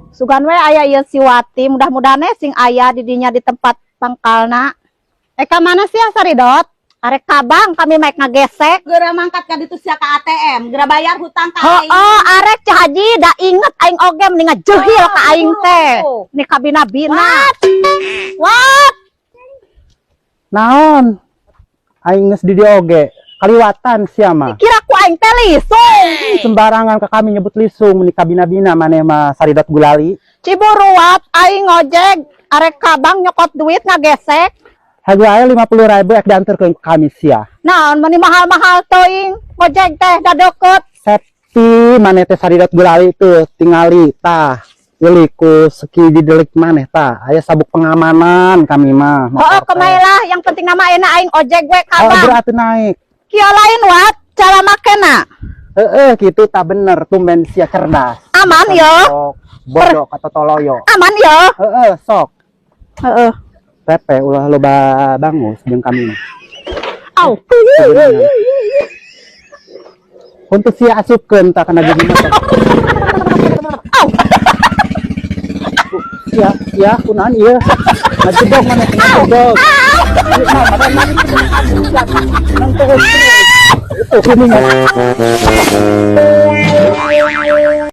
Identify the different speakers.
Speaker 1: Sugan we aya ieu si Wati, mudah-mudahan sing aya di dinya di tempat pangkalna. Eh, ka mana sih ya, Saridot? Arek ka bank kami mah ngagesek.
Speaker 2: Geura mangkat ka ditu sia ka ATM, geura bayar hutang ka
Speaker 1: Oh,
Speaker 2: aing.
Speaker 1: oh, arek Cah Haji, da inget aing oge mending ngajeuhil ka aing teh. Ni kabina-bina. Wat?
Speaker 3: Naon? Aing geus di dieu oge. Kaliwatan sia mah.
Speaker 1: Kira ku aing teh lisung.
Speaker 3: Sembarangan ke kami nyebut lisung, meni kabina-bina maneh mah, Saridot Gulali.
Speaker 1: Ciburu, Wat, aing ngojek arek ka bank nyokot duit ngagesek.
Speaker 3: Hagu aya 50 ribu ek dianterkeun ke kami sia.
Speaker 1: Naon meni mahal-mahal teuing ngojek teh, da deket.
Speaker 3: Safety maneh teh, Saridot Gulali, tuh tingali tah. Ku seki didelik maneh tah. Aya sabuk pengamanan kami mah.
Speaker 1: Oh,
Speaker 3: Motor teh.
Speaker 1: Kemai lah, yang penting nama enak aing ojek we ka
Speaker 3: Oh,
Speaker 1: bank.
Speaker 3: berarti naik.
Speaker 1: Kieu lain, Wat, cara makena.
Speaker 3: Heeh, gitu tak bener, tumben sia cerdas.
Speaker 1: Aman yo.
Speaker 3: Sok bodoh kata toloyo.
Speaker 1: Aman yo.
Speaker 3: Heeh, sok.
Speaker 1: Heeh.
Speaker 3: Pepe ulah loba bangus jeung kami mah.
Speaker 1: Au.
Speaker 3: Untuk sia asupkeun tak kana gigi mah.
Speaker 1: Au.
Speaker 3: Sia, sia kunaon ieu? Ngajedog maneh, ngajedog. Ieu mah mana nang terus. Itu kuning.